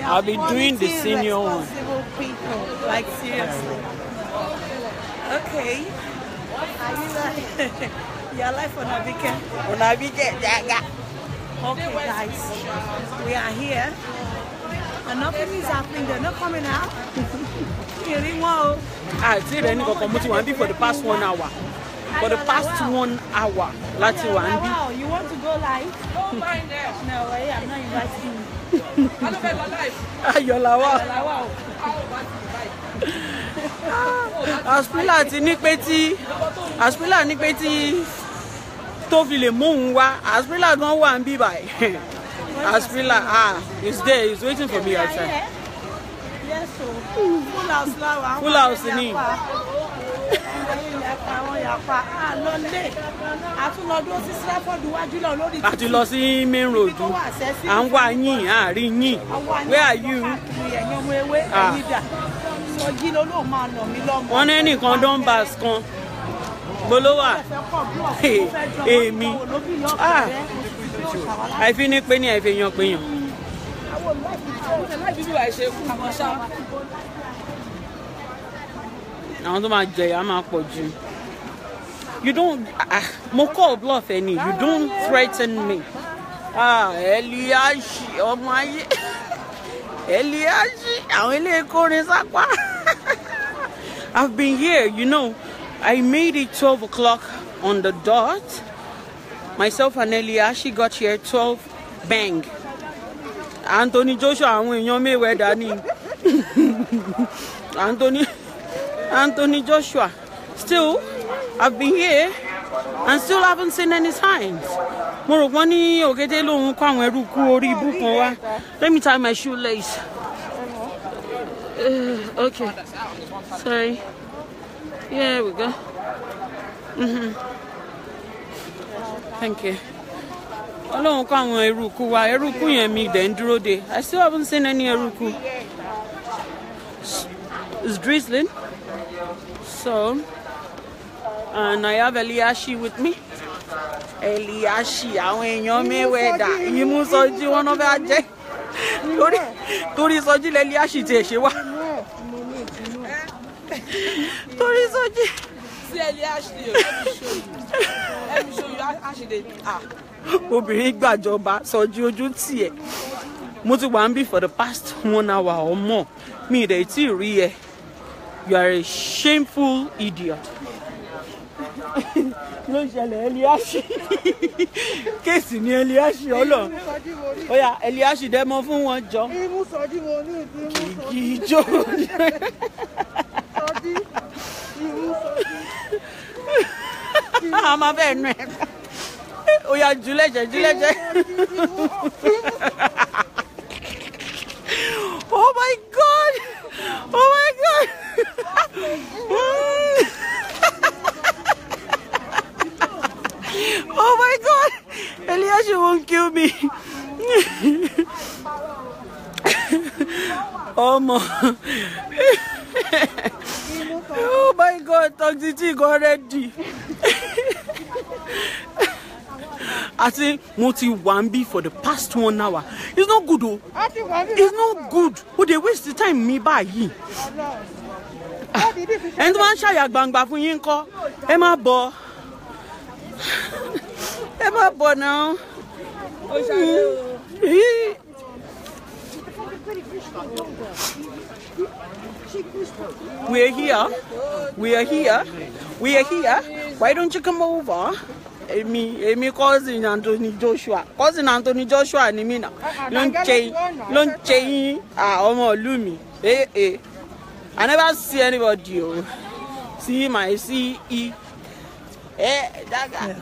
I'll be doing the senior one. People, like seriously. Okay. Are you like your life on Abike? On Abike, yeah. Okay, guys, we are here, and nothing is happening. They're not coming out. Ah, see, then go come to one for the past 1 hour. For the past 1 hour, láti wà níbí. Wow, you want to go live? Don't mind them. No way, I'm not inviting you. Ayọ̀làwà. Aspila ti ní pé tí Aspila ní pé tí tó fi lè mú òun wá. Aspila gan wà níbí báyìí. Aspila, is there, he's waiting for me outside. Yes, so full house láwa. Full house ni. A ti lọ sí main road. À ń wá yín, à rí yín. Where are you? Wọ́n ní ẹnìkan Donbass kan. Gbólówà. Èmi. Àìfi ní pé ní àìfi yan pé yan. Àwọn tó máa jẹ̀yà máa pọ̀ jù. You don't, mo call bluff ẹni, you don't threaten me. Eliashi, ọmọ ayé. Eliashi, àwọn ilé ìkórin sápá. I've been here, you know. I made it 12 o'clock on the dot. Myself and Eliashi got here 12 bang. Anthony Joshua, àwọn èèyàn Mayweather ni. Anthony Joshua. Still, I've been here and still haven't seen any signs. Mo rò wọ́n ní òkété lòun kó àwọn ẹrú kú orí ibú kan wá. Let me tie my shoelace. Okay. Sorry. Here we go. Thank you. Ọlọ́run kó àwọn eruku wá. Eruku yẹn mi dẹ̀ ń dúró de. I still haven't seen any eruku. It's drizzling. So, and I have Eliashi with me. Eliashi, àwọn èèyàn Mayweather, ìmú Sọjí wọn náà fẹ́ jẹ́. Torí Sọjí l'Eliashi ti ẹ̀ ṣe wá. Torí Sọjí. See Eliashi, let me show you. Let me show you how she dey. Obìnrin gbàjọba Sọjí ojú tiẹ̀. Mo ti wà níbí for the past 1 hour or more. Mi ì dẹ̀ tí ì rí ẹ. You are a shameful idiot. Ló ń ṣẹlẹ̀ Eliashi. Kéèsì ni Eliashi ọlọ. Oya Eliashi dẹ́mọ fún wọn jọ. Kìkì ijó. A máa fẹ́ nu ẹ̀. Oya jùlẹ̀jẹ̀ jùlẹ̀jẹ̀. Oh my God! Oh my God! Oh my God! Eliashi won't kill me. Oh my! Oh my God! Toxicity got ready. I think mo ti wà níbí for the past 1 hour. It's not good, oh. It's not good. Oh, they waste the time mi báyìí. Ẹni tó máa ń ṣàyà gbangba fún yín ńkọ́. Ẹ má bọ̀. Ẹ má bọ̀ náà. We're here. We are here. We are here. Why don't you come over? Èmi cousin Anthony Joshua. Cousin Anthony Joshua ni mí náà. Ló ń ṣe yín ọmọ ìlú mi. I never see anybody. Oh. See my C E. That guy.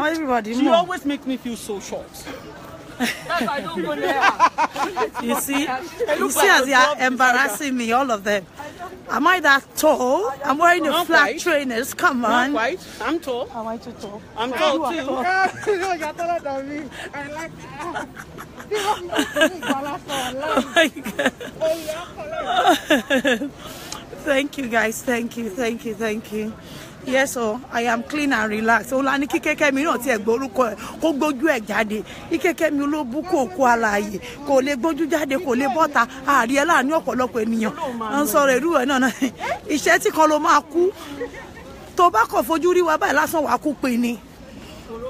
Everybody. She always makes me feel so short. That's why I don't go there. You see as they are embarrassing me, all of them. Am I that tall? I'm wearing the flat trainers. Come on. Not quite. I'm tall. Am I too tall? I'm tall too. No, you're taller than me. I like that. Oh my God. Thank you guys. Thank you. Thank you. Thank you. Yes o, I am clean and relaxed. Ó la ní kíkẹ́kẹ́ mi náà tiẹ̀ gbórúkọ ẹ̀ kó gbójú ẹ̀ jáde. Kíkẹ́kẹ́ mi ló bú kó kó alààyè, kò lè gbójú jáde, kò lè bọ́ta. Àárí ẹ láàánú ọ̀pọ̀lọpọ̀ ènìyàn. À ń sọ̀rọ̀ ìrú ẹ̀ náà. Ìṣẹ́ tí kan ló máa kú. Tó bá kàn fojú rí wa báyìí lásán wàá kú pé ni.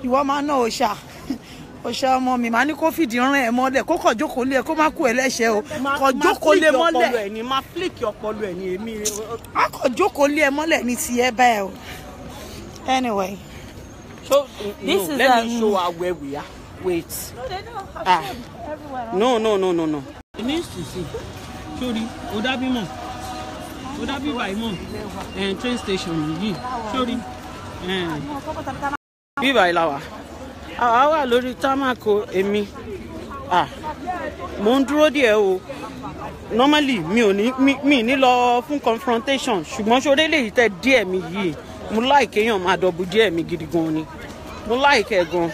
Ìwọ máa ná òòṣà. Òòṣà ọmọ mi máa ní kó fìdí rán ẹ mọ́lẹ̀, kó kàn jókòó lé ẹ, kó má kú ẹ lẹ́sẹ̀ o. Kàn jókòó lé mọ́lẹ̀. Máa flick ọpọlọ ẹ ní èmi. A kàn jókòó lé ẹ mọ́lẹ̀ ní tiẹ̀ bẹ́ẹ̀ o. Anyway. So, This no, is, let me show her where we are. Wait. No, they don't have Ah. everywhere. No, no, no, no, no. It needs to see. Sori, Odabi mọ̀. Odabi báyìí mọ̀. Train station yìí. Sori. Bíbá ìlà wa. Àwa wà lórí tarmac o, èmi. Ah, mo ń dúró díẹ̀ o. Normally, mi ò ní mi ní lọ fún confrontation. Ṣùgbọ́n ṣoré lè tẹ díẹ̀ mi yìí. Mo like èèyàn máa dọ̀bù díẹ̀ mi gidi gan ni. Mo like ẹ̀ gan.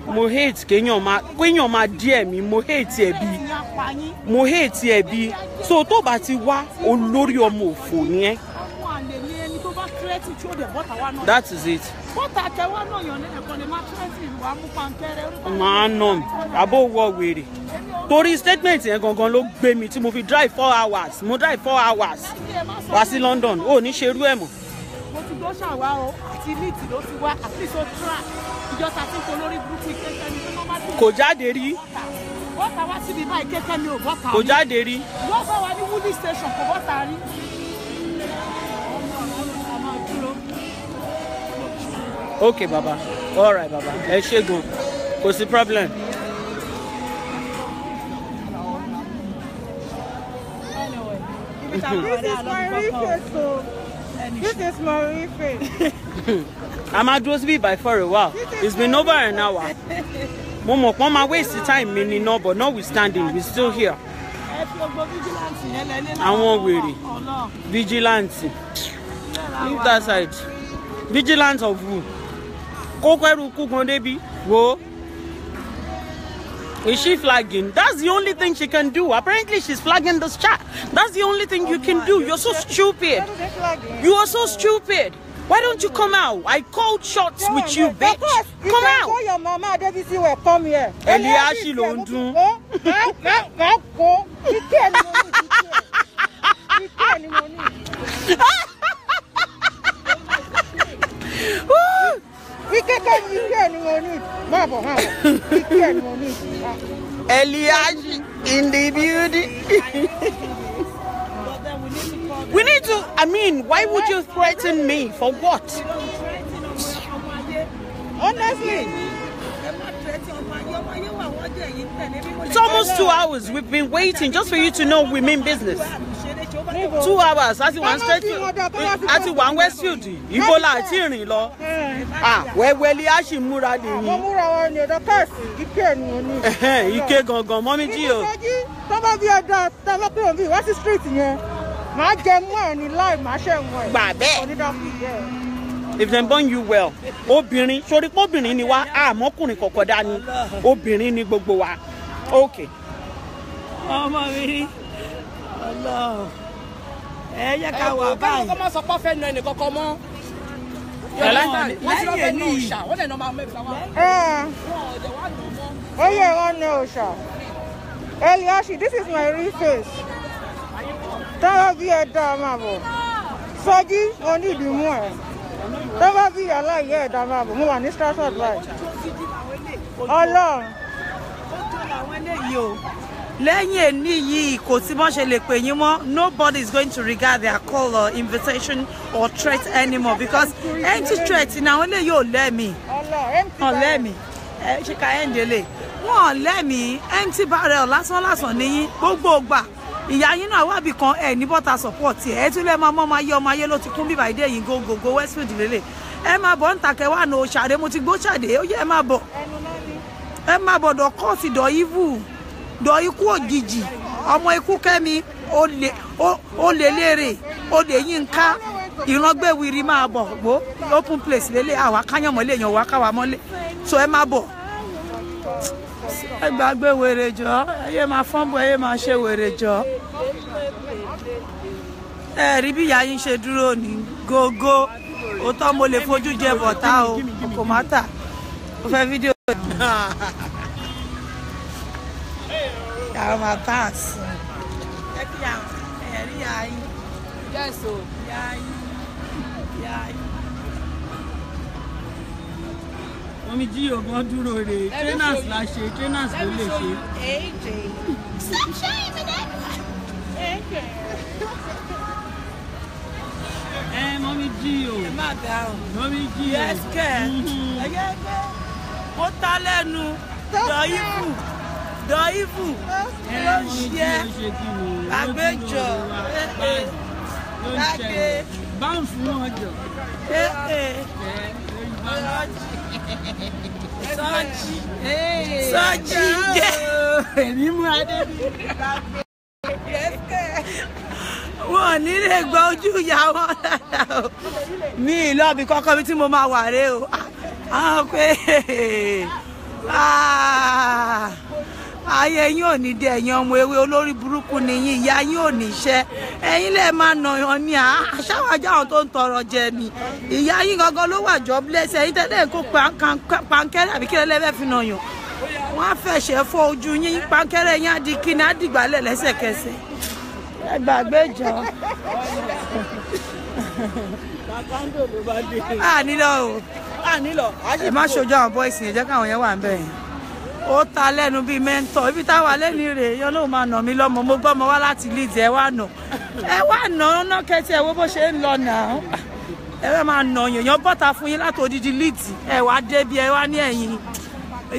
Mo hate kéèyàn máa díẹ̀ mi, mo hate ẹ̀ bí. Mo hate ẹ̀ bí. So tó bá ti wá, olórí ọmọ òfò ni ẹ́. That is it. Màá nà mí, àbó wọ wèrè. Torí statement yẹn gangan ló gbé mi tí mo fi drive 4 hours. Mo drive 4 hours wá sí London. Ó ní ṣerú ẹ̀ mọ́. Mo ti gbọ́ ṣàwá o, àti níìtì ló ti wá, àti so try. Ìjọ ta ti ń polórí burúkú ìkẹ́kẹ́ ni tó máa Kò jáde rí. Bọ́ta wá síbi báyìí kẹ́kẹ́ mi ò bọ́ta. Kò jáde rí. Wọ́n bá wa ní Woolwich station kò bọ́ta rí. Okay, baba. All right, baba. Ẹ ṣé gan. Kò sí problem. This is my real face, so. This is my real face. I'm at dúró by for a while. It's been over an hour. Mo mọ̀ pọ́n máa waste time mi ni náà, but notwithstanding, we still here. Àwọn wèrè. Vigilante. Leave that side. Vigilante of who? Kókó ẹrù kú gan débi. Wo. Is she flagging? That's the only thing she can do. Apparently, she's flagging this chat. That's the only thing you can do. You're so stupid. You are so stupid. Why don't you come out? I called shots with you, bitch. Come out. Your mama Adebisi will come here. Eliashi ló ń dún. Eliashi in the building. We need to, I mean, why would you threaten me? For what? Honestly. It's almost 2 hours. We've been waiting just for you to know we mean business. 2 hours. Àti one straight àti one Westfield. Ibola àti ìrìn lọ. Ah, wẹ́wẹ́ Eliashi múra dè yín. Mo múra wa ni ọ̀dọ̀ káàsì, ike ni mo ní. Ike gangan, mọ́mí jí o. Tó bá bí ọ̀dọ̀ tá bá kúrò bí wá sí street yẹn. Màá jẹ mú ẹ̀ ní láì máa ṣẹ̀ wọ̀n ẹ̀. Gbà bẹ́ẹ̀. If dem born you well, obìnrin, sórí pé obìnrin ni wá, àmọ́kùnrin kọ̀ọ̀kan dání, obìnrin ni gbogbo wa. Okay. Ọmọ mi, Ọlọ́run, ẹ yẹ ká wà báyìí. Ẹ kọ́ máa sọ pé ó fẹ́ na ẹnì kankan mọ́. Wọ́n ti lọ fẹ́ na òòṣà, wọ́n dẹ̀ na máa mẹ́ta wá. Ó yẹ wọ́n na òòṣà. Eliashi, this is my real face. Tọ́wọ́ bí ẹ dá máa bọ̀. Sọjí, mo ní ìdìmú ẹ̀. Tọ́wọ́ bí aláìyé ẹ̀dá máa bọ̀. Mo wà ní Stratford báyìí. Ọlọ́run. Lẹ́yìn èní yìí kò sí bọ́n ṣe lè pè yín mọ́. Nobody is going to regard their call or invitation or threat anymore because empty threat ni àwọn eléyìí ò lẹ́mìí. Ọ̀ lẹ́mìí. Ẹ ṣe ká ẹ̀ ń délé. Wọ́n lẹ́mìí empty barrel lásán lásán níyín gbogbo ìgbà. Ìyá yín náà wábì kan ẹ ní bọ́tà support ẹ tún lẹ́ máa mọ́ máa yé ọmọ ayé ló ti kún bíbá ìdí èyí gógógó Westfield lélẹ̀ ẹ máa bọ̀ ń takẹ́ wà ní òṣàdé mo ti gbó ṣàdé ó yẹ ẹ máa bọ̀ ẹ máa bọ̀ dọ̀ kọ́ọ̀sì dọ̀ evil dọ̀ ikú òjijì ọmọ ikú kẹ́mi olè léèrè olè yínká ìràngbẹ́wìrì máa bọ̀ gbó open place lélẹ̀ àwa káyàn mọ́lẹ̀ èèyàn wá káwa mọ́lẹ̀ so ẹ máa bọ̀ Ẹ gbàgbé wèrè jọ, ẹ yé máa fọ́nbù, ẹ yé máa ṣe wèrè jọ. Ẹ rí bí ìyá yín ṣe dúró ní gógó. Òótọ́ mo lè fojú jẹ bọ̀tá o, kò má tà. Mo fẹ́ fídíò. Yàrá máa tà sí. Ẹ kí ẹ rí ìyá yín. Yes o. Ìyá yín. Ìyá yín. Mummy jí ògùn dúró rè, trainers la ṣe, trainers ló lè ṣe. AJ. Stop shaming it. Ẹ mummy jí o. Ẹ má dáhùn. Mummy jí o. Yes, kẹ́. Ẹyẹ gbé. Ó ta lẹ́nu. Dọ̀ìfù. Dọ̀ìfù. Ẹ Ló ń mummy ṣe jí ẹ́. o ṣe kí ni? Àgbéjọ. Ló ń Lágbé. ṣẹlẹ̀. Báǹfù wọn jọ. Ẹ Ẹ lórí báǹfù. Sọ́jí. Sọ́jí jẹ́. Èmi mú adé bí. Wọn ò ní lè gba ojú ìyá wọn dáadáa o. Mi ì lọ́ọ̀bì kọ́kọ́ bí tí mo máa wà rè o. Àwọn pé ayé yín ò ní dé, ẹ̀yin ọmọ ewé olórí burúkú ni yín, ìyá yín ò ní iṣẹ́. Ẹ̀yin lè máa nàyàn ní àṣàwájà àwọn tó ń tọrọ jẹ ni. Ìyá yín gangan ló wà jobless, ẹ̀yin tẹ́lẹ̀ kó pankẹ́rẹ́ àbí kílẹ̀ lẹ́fẹ̀ẹ́ fi nàyàn. Wọ́n á fẹ̀ṣẹ̀ fọ́ ojú yín, pankẹ́rẹ́ yín á di kíni, á dìgbàlẹ̀ lẹ́sẹ̀kẹsẹ̀. Ẹ gbàgbé jọ. Bàbáńdò ló bá dé. A nílò o. A nílò. Ẹ má ṣojú àwọn bọ́ìsì yẹn, jẹ́ káwọn yẹn wà ń bẹ̀ yẹn. Ó ta lẹ́nu bíi mẹ́ńtọ̀. Ibi táwa lẹ́nu rè é, yọ́n máa nà mí lọ́mọ. Mo gbọ́mọ wá láti Leeds, ẹ wá nà. Ẹ wá nà ó ná kẹ́tì, ẹ wo bó ṣe ń lọ nà ó. Ẹ wá máa nà yàn bọ́ta fún yín láti odidi Leeds. Ẹ wá débi, ẹ wá ní ẹ̀yìn.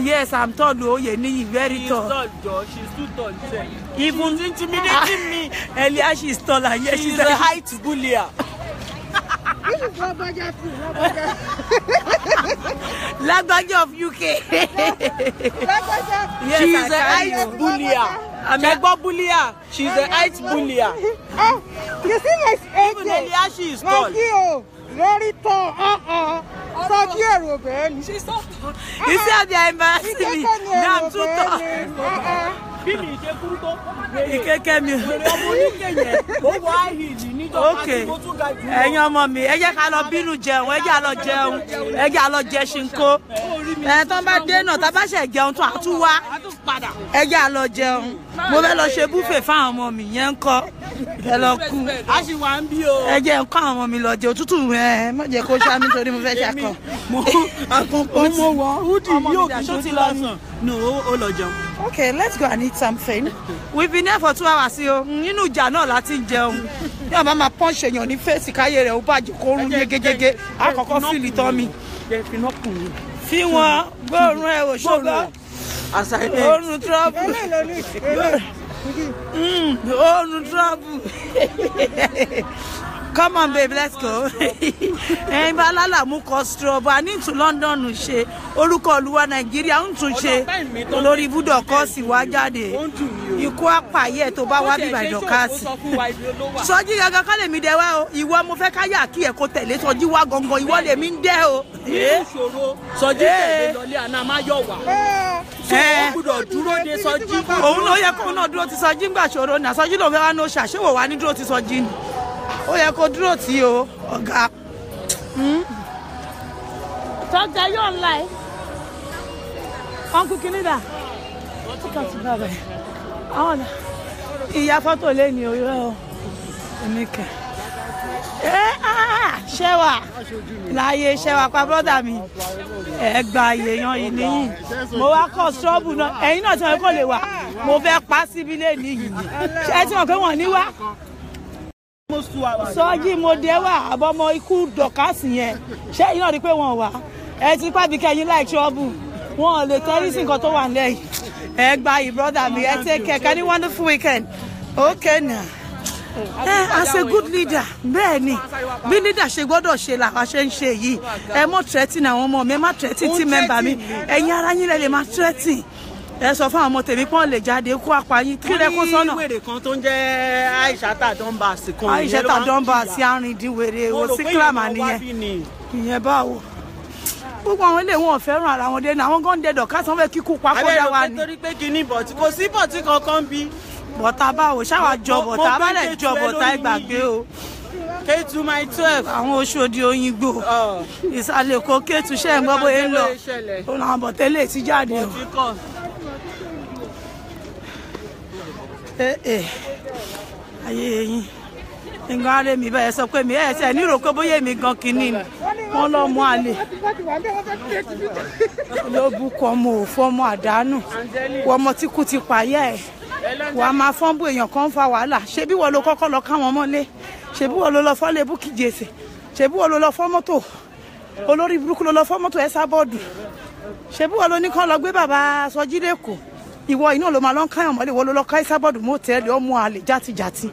Yes, I'm tall, oyè níyì, very She's tall. tall, Joe. She's too tall. Sir. Even She's intimidating me. Earlier she's taller. Yes, She's she's a height bullier. This is Lagbaja too. Lagbaja. Lagbaja of UK. Lagbaja. Yes, She's I a carry height you. bullier. Ṣẹgbọ́ bullier. She's a height bullier. Ah, you see my Even AJ. earlier she is tall. Sọjí o, very tall. Sọjí èrò bẹ́ẹ̀ ni. She's so tall. You see how they are embarrassing me. Ìkẹ́kẹ́ ni Now èrò I'm too tall. bẹ́ẹ̀ ni. Bí mi ṣe kúrú tó. Ìkẹ́kẹ́ mi. Wèrè ọmọ oníkè yẹn. Ó wọ high heel níjọba Okay. tí mo tún ga jù lọ. Ẹ̀yin ọmọ mi, ẹ jẹ́ ká lọ bínú jẹun, ẹ jẹ́ á lọ jẹun, ẹ jẹ́ á lọ jẹ ṣinko. Ẹ tán bá dé náà, tá bá ṣe jẹun tán, á tún wá. A tún padà. Ẹ jẹ́ á lọ jẹun. Mo fẹ́ lọ ṣe búfè fáwọn ọmọ mi yẹn ń kọ́. Ẹ lọ kú. A ṣì wà ń bí o. Ẹ jẹ́ ń kọ́ àwọn ọmọ mi lọ jẹ òtútù ẹ má jẹ́ kó ṣá mi torí mo fẹ́ ṣàkàn. Mo mo wọ hoodie Ọmọ mi yóò dà, kí ṣó n ti tó lọ ni? lásán. No, ó lọ jẹun. Okay, let's go and eat something. We've been here for 2 hours o. Nínú ìjà náà la ti ń jẹun. Yóò máa máa punch èèyàn ní fèsì káyé rẹ̀ ó bàjẹ́ kó rún yégéjégé. Àkọ́kọ́ fìlì tán mi. Jẹ́ finọ́kùn mi. Fi wọn gbóòórùn ẹ̀ ò ṣòro. As I ate. Oorun trouble. Eléyìí ló ní eléyìí. Oorun trouble. Come on babe, let's go. Ẹyin bá lálàmú kọ straw, a ní tún London ṣe, orúkọ olúwa Nàìjíríà ń tún ṣe, olórí ibùdó kọ́ọ̀sì wá jáde. Ó ń dùn mí o. Ikú àpàyẹ tó bá wá bíbà Ó ìdọ̀kásì. sọ fún wa ibi ló wà. Sọjí gangan kọ́ lèmi dẹ wá o, ìwọ mo fẹ́ káyà kí ẹ̀ kó tẹ̀lé Sọjí wá gangan, ìwọ lèmi ń dẹ́ o. Nínú ìṣòro, Sọjí tẹ̀lé lọlé àná máa yọ̀ wá. So ó gbúdọ̀ dúró de Sọjí. Òun ló yẹ kóun náà dúró ti Sọjí ńgbà ṣòro ní àsọjí lòun fẹ́ wá ní oṣù àṣewò wá ní dúró ti Sọjí ni. Ó yẹ kó dúró tí o, ọ̀gá. Tọ́jà yóò ń la ẹ́. Uncle Kinida. Àwọn ọ̀nà. Ìyá fọ́tò lé ní orí ọ̀. Èmi kẹ̀. Ẹ ṣẹ́wà láyé ṣẹ́wà pa brọ́dà mi. Ẹ gba èèyàn yìí níyìn. Mo wá kọ́ ṣọ́ọ̀bù náà. Ẹ̀yin náà tí wọ́n kò lè wá. Mo fẹ́ pa síbi lé níyì. Ṣé tí wọ́n pé wọ́n ní wá? Sọjí mo dé wà àbọ̀mọ ikú dọ̀kásì yẹn. Ṣé ẹ̀yin náà rí pé wọ́n wá? Ẹ ti pàbí kẹ́yìn láì ṣọ́ọ̀bù. Wọn ò lè tẹ́rí sí nǹkan tó wà nílẹ̀ yìí. Ẹ gba yìí brọ́dà mi. Ẹ take care. Can you wonderful weekend? Okay now. As a good leader, bẹ́ẹ̀ ni bí leader ṣe gbọ́dọ̀ ṣe làwa ṣe ń ṣe yìí. Ẹ mọ̀ threatening àwọn ọmọ mi, ẹ má threatening team member mi. Ẹ̀yin ara yín lẹ lè má threatening. Ẹ sọ fún àwọn ọmọ tèmi pọ́n lè jáde kó apá yín kí lẹ kó sọ́nà. Wọ́n ní wèrè kan tó ń jẹ́ Aishata Donbass kan. Aishata Donbass arìndínwèrè Mo o rò sí pé kílámà ìyẹn wá nìyẹn. bí ni. Ìyẹn báwo. Gbogbo àwọn ilé wọn ò fẹ́ràn ara wọn dé ní àwọn gan dẹdọ̀ káàsán fẹ́ kíkú papọ̀ dá wa Abẹ́rẹ́ ni. torí pé kinní bọ̀tí kò sí bọ̀tí kankan bí. Bọ̀tà báwo ṣáwa jọ Mo bọ̀tà gbé abálẹ̀ jọ K2 ẹ bọ̀tà lórí ìgbàgbé o. K2 my 12. Àwọn Oṣòdì Òyìngbò ìsàlẹ̀ Èkó Kétu ṣẹ́ ń gbọ́ bóyá ń lọ. Ó làwọn bọ̀tẹ́ lè ti jáde o. Bọ̀tí kọ̀. Ee ee, ayé yín nǹkan ara mi bẹ́ẹ̀ sọ pé mi ẹ̀ ṣe nírò pé bóyá èmi gan kínní ni wọ́n lọ́ mú àlè ló bukọ ọmọ òfò ọmọ àdánù wọ́n ọmọ tí kú ti pààyà ẹ̀ wọ́n a máa fọ́nbù èèyàn kan ń fa wàhálà. Ṣebí wọ́n ló kọ́kọ́ lọ káwọn mọ́lé, ṣebí wọ́n ló lọ fọ́lé Bukky Jesse, ṣebí wọ́n ló lọ fọ́ mọ́tò olórí burúkú ló lọ fọ́ mọ́tò ẹ̀ sábọ́ọ̀dù, ṣebí wọ́n ló ní kán lọ gbé bàbá Sọjí lẹ́kọ̀ọ́. Ìwọ iná ló máa lọ ń káyàn mọ́lé, wọ́n ló lọ ká sábọ́ọ̀dù mọ́tẹ́ẹ̀lì ọmọ àlè játijàti.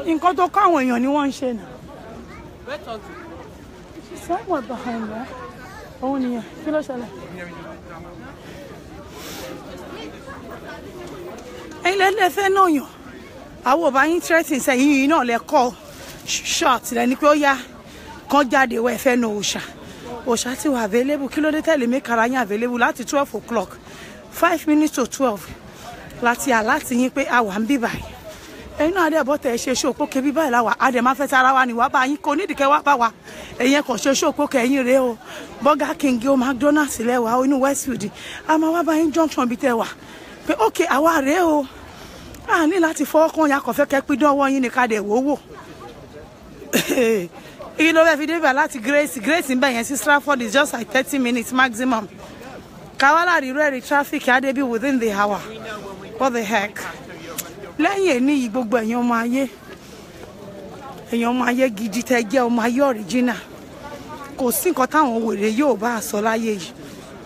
Nǹkan tó káwọn èèyàn ni wọ́n ń ṣe nà. Somewhere behind there. Òun nìyẹn, kí ló ṣẹlẹ̀? Ẹ̀yin lẹ́lẹ́ fẹ́ náà yàn. Àwọn ò bá yín threatening sẹ́yìn yìí náà lẹ kọ́ short lẹ́ni pé ó yá kán jáde wẹ́ fẹ́ na òòṣà. Òòṣà ti wà available, kí ló dé tẹ̀lé mi kára yín available láti 12 o'clock, 11:55 láti àláti yín pé a wà ń bí báyìí. Ẹ̀yin náà dẹ̀ bọ́tẹ̀ ẹ ṣe ṣòpó kebí báyìí láwà á dẹ̀ máa fẹ́ tara wa ní wàá bá yín kò nídìí kẹ́ wá bá wa. Ẹ̀yin kàn ṣe ṣòpó kẹ́yìn rèé o, Burger King o, McDonald's lẹ́wà o, inú Westfield a máa wá bá yín junction bíi tẹ́ wà pé ok àwa rèé o, a ní láti fọwọ́ kan ya kọ̀fẹ́ kẹ́ pín dánwọ́ yín ní ká dẹ̀ wò wò. Iye ló fẹ́ fi débà láti Grace Grace ń bẹ̀ yẹn sí Stratford is just like 30 minutes maximum. Kawala rí rẹ́ẹ̀rí traffic adébí within the hour. What the heck? Lẹ́yìn èní yìí, gbogbo ẹ̀yin ọmọ ayé, ẹ̀yin ọmọ ayé gidi tẹ́ jẹ́ ọmọ ayé original, kò sí nǹkan táwọn wèrè yóò bá a sọ láyé yìí.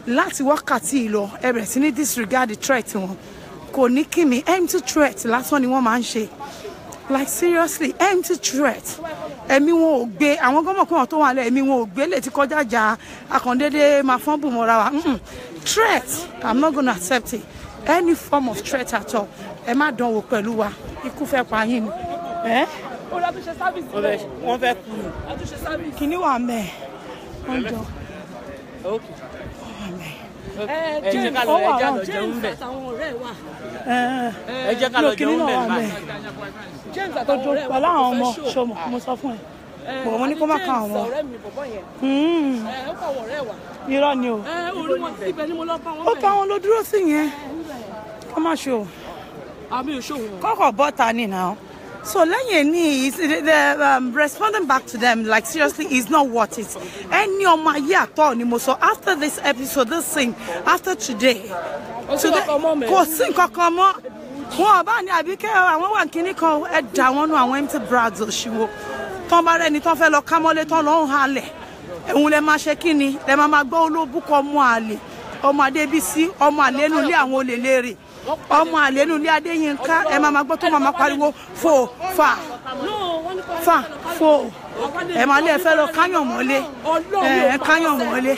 Láti wákàtí yìí lọ, ẹ bẹ̀rẹ̀ sí ní disregard the threat wọn. Kò ní kí mi, empty threat lásán ni wọ́n máa ń ṣe. Like seriously, empty threat. Ẹ̀mí wọn ò gbé àwọn gọ́mọ̀ pé wọn tó wà lẹ̀, ẹ̀mí wọn ò gbé lè ti kọjá jà akàndédé máa fọ́n bù mọ́ra wa. Threat, I'm not gonna accept it, any form of threat at all. Ẹ má dánwò pẹ̀lú wa, ikú fẹ́ pa yín ni. Ẹ́ Wọ́n fẹ́ kú ni. Kíní wà mẹ́ wọ́n jọ. Ẹ jẹ́ ká lọ, ẹ jẹ́ lọ jẹun bẹ̀. Ẹ jẹ́ ká lọ jẹun bẹ̀ báyìí. Tó dúró pẹ̀lú àwọn ọmọ ṣọmọ mo sọ fún ẹ bọ̀, mo ní kó má kan àwọn. Irọ́ ni o, ó ká wọn ló dúró sí yẹn kó má ṣe o kọ́kọ́ bọ́ta ni now. So lẹ́yìn ní the responding back to them, like seriously, is not worth it. Ẹni ọmọ ayé àtọ̀ ni mo sọ after this episode, this thing, after today, kò sí nǹkan kan mọ́. Wọn ò bá ní àbíkẹ́ àwọn wà kíní kan, ẹ dà wọ́n nù àwọn empty brags òṣìwò tán bá rẹni tán fẹ́ lọ kámọ́lé tán lọ́ ń halẹ̀. Ẹ̀hún lẹ máa ṣe kí ni lẹ máa máa gbọ́ olóbùkọ ọmọ àlè, ọmọ Adébísí, ọmọ àlè nínú ilé àwọn olè léèrè, ọmọ àlè nínú ilé Adéyínká. Ẹ máa máa gbọ́ tó máa máa pariwo fò fà fà fò. Ẹ máa lé ẹ fẹ́ lọ káyàn mọ́lé, ẹ káyàn mọ́lé,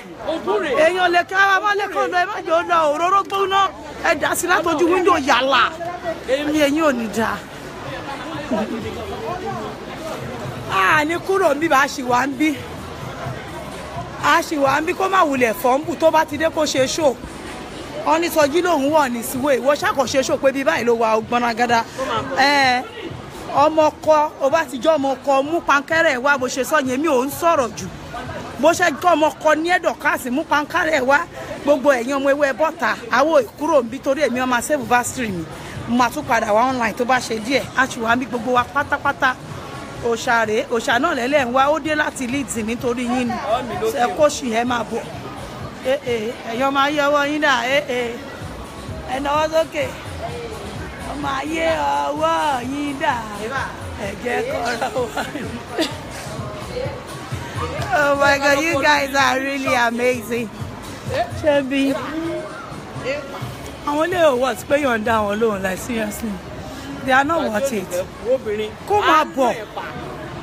èèyàn lè ká wa mọ́lé kan lọ. Ẹ má jẹ́ ó lọ òróró gbóná, ẹ dà sí látọjú wíńdò yàrá èmi. Ẹ̀yin ò ní dáa a ní kúrò níbí bá a ṣì wà ń bí, a ṣì wà ń bí. Kó má wulẹ̀ fọ́nbù tó bá ti dé kó ṣe ṣó wọn ní Sọjí lòun wọ̀ ní síwé. Ìwọ ṣàkóso ṣó pé bí báyìí ló wà ọgbọ́n ẹ ọmọ kọ ó bá ti jọ́ ọmọ kọ mú pankẹ́rẹ́ wá. Bó ṣe sọ yẹn, mi ò ń sọ̀rọ̀ jù. Bó ṣe kọ́ ọmọ kọ ní ẹ̀dọ̀ káàsì mú pankẹ́rẹ́ wá. Gbogbo ẹ̀yin ọmọ ewé bọ́ta àwọn ìkúrò ń bí torí èmi ọmọ save battery mi, mo máa tún padà wá online tó bá ṣe díẹ̀. A ṣì wà ń bí gbogbo wa pátápátá. Òòṣà rèé, òòṣà náà lẹ́lẹ̀ ń wá, ó dé láti Leeds nítorí yín ni. Ẹ kó sì ẹ máa bọ̀. Ẹ̀yin ọmọ ayé, ọwọ́ yín dà? Ẹ náwó sókè. Ọmọ ayé, ọwọ́ yín dà? Ẹ jẹ́ kọ́rọ̀ wá. Oh my God, you guys are really amazing. Ṣebí àwọn ilé òwò àti pé yọ̀ǹda àwọn lóhùn, like seriously, they are not worth it. Kó máa bọ̀,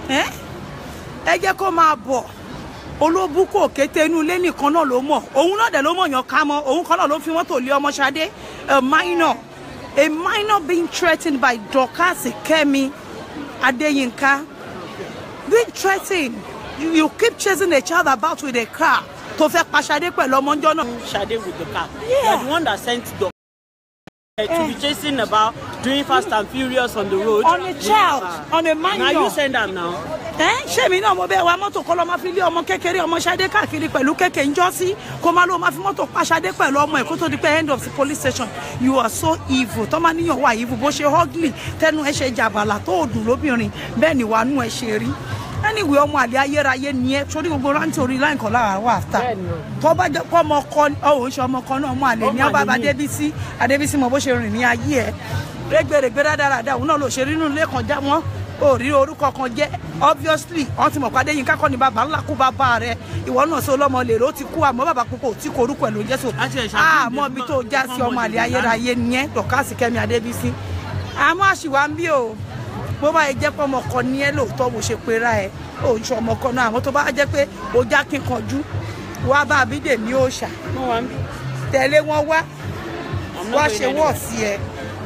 ẹ jẹ́ kó máa bọ̀. Olóbùkún òkété inú ilé nìkan náà ló mọ̀, òun náà dẹ̀ ló mọ̀ yàn ká mọ́. Òun kan náà ló fi mọ́tò lé ọmọ Ṣadé, a minor, a minor being threatened by Dorcas Kemi Adeyinka, being threatened. You keep chasing a child about with a car tó fẹ́ pa Ṣadé pẹ̀lú ọmọ ńjọ́ náà. Ṣadé with the car. Yeah. You are the one that sent the to be chasing about, doing fast and furious on the road. On a child, on a minor. Now you send am now. Ṣé mi náà mo bẹ́ẹ̀ wa mọ́tò kọ́ lọ́ máa fi lé ọmọ kékeré ọmọ Ṣadé káàkiri pẹ̀lú kékeré ń jọ́ sí kó máa ló máa fi mọ́tò pa Ṣadé pẹ̀lú ọmọ ẹ̀ kó tó di pé end of the police station. You are so evil. Tọ́ máa níyàn wà evil bó ṣe ugly tẹnu ẹ ṣe jàbàlà tó dùn lóbìnrin bẹ́ẹ̀ ni wàá nú ẹ ṣe rí. Anyway, ọmọ àlè ayérayé ni ẹ sórí gbogbo rántí orí láì kan lára wà áfítà tó bá jẹ́ pé ọmọ kan ọ̀hún ṣe ọmọ kan náà ọmọ àlè ní ọba Adébísí Adébísí mọ bó ṣe rìn ní ayé ẹ rẹ́gbẹ̀rẹ́gbẹ̀ rádaràda òun náà ló ṣe rínú ilé kan já wọn ò rí orúkọ kan jẹ́ obviously wọ́n ti mọ̀ pé Adéyínká kọ́ ni bàbá ńlá kú bàbá rẹ̀ ìwọ náà sọ lọ́mọ lèrè ó ti kú àmọ́ bàbá púpọ̀ ò tí kò orúkọ ẹ̀ ló ń jẹ́ so àmọ́ ibi tó já sí ọmọ àlè ayérayé ni ẹ Dọ̀kásì Kẹ́mi Adébísí àmọ́ àṣìwà ń bí o bó bá yẹ jẹ́ pé ọmọ kan ní ẹ lóòótọ́ bó ṣe pera ẹ ò ń ṣe ọmọ kan náà àmọ́ tó bá jẹ́ pé o já kíkanjú wá bá Abídèmí òòṣà tẹ̀lé wọn wá wá ṣe wọ̀ sí ẹ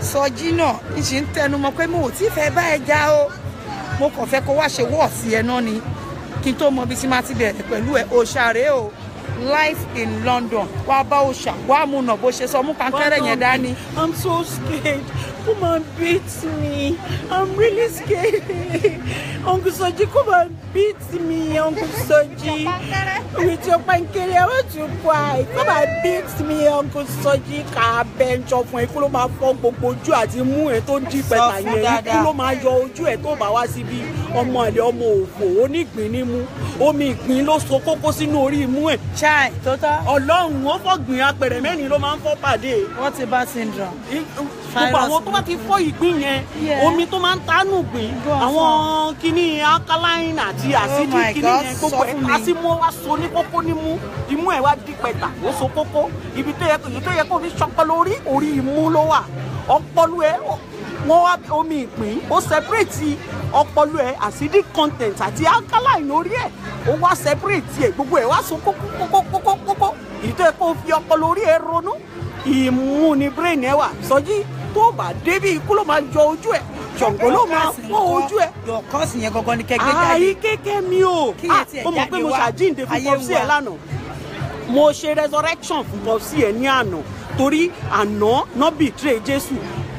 Sọjí náà ń ṣe ń tẹnu mọ́ pé mo ò tí fẹ́ bá ẹ já o mo kàn fẹ́ kó wá ṣe wọ̀ sí ẹ náà ni kí n tó mọ bí tí má ti bẹ̀rẹ̀ pẹ̀lú ẹ òòṣà rèé o life in London wá bá òòṣà wá mú nà bó ṣe sọ mú kankẹ́rẹ́ yẹn dání. I'm so scared. Come and beat me. I'm really scared. Uncle Soji, come and beat me, Uncle Soji. With your pankere, I want to cry. Come and beat me, Uncle Soji. Ká bench fún ẹ kó ló máa fọ́ gbogbo ojú àti mú ẹ tó dí pẹ̀tà yẹn. Kó ló máa yọ ojú ẹ tó bá wá síbi ọmọ àlè ọmọ òfò onígbín nímú. Omi ìgbín ló so kókó sínú orí imú ẹ̀. Chai, tó tọ́. Ọlọ́run ó fọ́gbìn apẹ̀rẹ̀ mẹ́rin ló máa ń fọ́ pàdé. What about syndrome? Gbogbo àwọn tó bá ti fọ́ ìgbín yẹn omi tó máa ń tánù gbìn àwọn kíní alkaline àti acidic kíní yẹn gbogbo ẹ̀ kásímọ́ wá so ní kókó nímú imú ẹ̀ wá di pẹ̀tà ó so kókó ibi tó yẹ kó fi ṣọpọlọ orí orí imú ló wà ọpọlọ ẹ̀ wọ́n wá omi ìgbín ó separate ọpọlọ ẹ̀ acidic content àti alkaline orí ẹ̀ ó wá separate ẹ̀ gbogbo ẹ̀ wá so kókó kókó kókó kókó èyí tó yẹ kó fi ọpọlọ orí ẹ̀ ronú ìmú ni brain ẹ wà Sọjí tó bá débi ikú ló máa yọ ojú ẹ Ṣàngó ló máa fọ́ ojú ẹ. Dọ̀kásì yẹn gangan ni kẹgbẹ́ jáde. Àyí kéké mi o ó mọ̀ pé mo ṣàjíǹde fún pọ́psí ẹ lánàá mo ṣe resurrection fún pọ́psí ẹ ní àná torí àná náà betray Jésù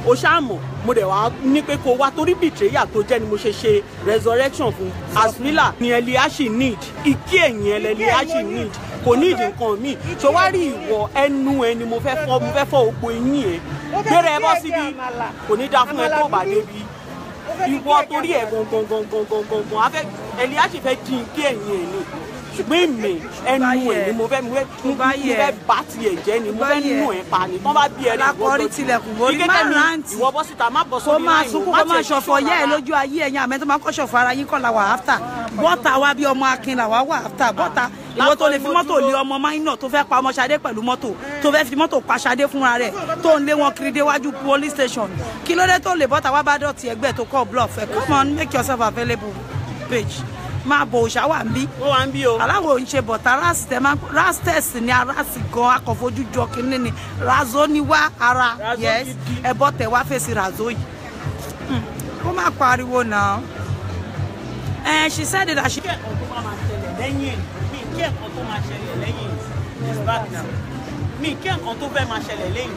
o ṣáàmọ̀ mo dẹ̀ wá ní pé kó wá torí betrayal tó jẹ́ ni mo ṣe ṣe resurrection fún asmila ni Eliashi need ìkí ẹ̀yìn Eliashi need kò ní ìdí nǹkan mi ṣé wá rí ìwọ ẹnu ẹ ni mo fẹ́ fọ́ mo fẹ́ fọ́ gbogbo eyín ẹ gbéra ẹ bọ́ síbi kò ní dáa fún ẹ tó bá débi ìwọ torí ẹ gangan gangan gangan gangan afẹ Eliashi fẹ́ dín kí ẹ̀yìn ẹ ni ṣùgbọ́n èmi ẹnu ẹ ni mo fẹ́ bá tiẹ̀ jẹ́ ni mo fẹ́ nù ẹ pa ni tán bá bí ẹ rí ìwọ tó tilẹ̀kùn má rántí ìwọ bọ́ síta má bọ́ sórí láì kó máa sunkún kó máa ṣọ̀fọ̀ yẹ́ ẹ lójú ayé ẹ̀yìn àmẹ́ tó máa kọ́ ṣọ̀fọ̀ ara yín kọ́ la wà áfítà bọ́tà wa bí ọmọ akin là wà wà áfítà bọ́tà ìwọ tó lè fi mọ́tò lé ọmọ máìnà tó fẹ́ pa ọmọ Ṣadé pẹ̀lú mọ́tò tó fẹ́ fi mọ́tò pa Ṣadé fúnra rẹ̀ tó ń lé wọn kiri déwájú police station kí ló dé tó lè bọ́tà wá bá dọ̀tí ẹgbẹ́ tó kọ́ bluff ẹ̀ come on make yourself available page máa bọ̀ òòṣà wà ń bí. Ó wà ń bí o. Aláwọ̀ ń ṣe bọ̀tà rasters ni arásì gan akọ̀fojú jọ kínní ni razo ni wá ara yes ẹ̀bọ tẹ̀ wá fèsì razo yìí. Kó má pariwo náà. She said that she. Kí ẹ̀kan tó máa ṣẹlẹ̀ lẹ́yìn mi kí ẹ̀kan tó máa ṣẹlẹ̀ lẹ́yìn is back now mi kí ẹ̀kan tó fẹ́ máa ṣẹlẹ̀ lẹ́yìn.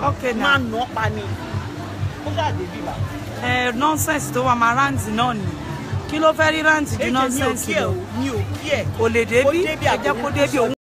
Okay now. Máa nà pa ni kó ṣáà dé bíbá. Nonsense tó wà máa ráǹtì náà ni kí ló fẹ́ rí ráǹtì ju nonsense lọ mi ò kí ẹ kò lè débí ẹ jẹ́ kó débí òun.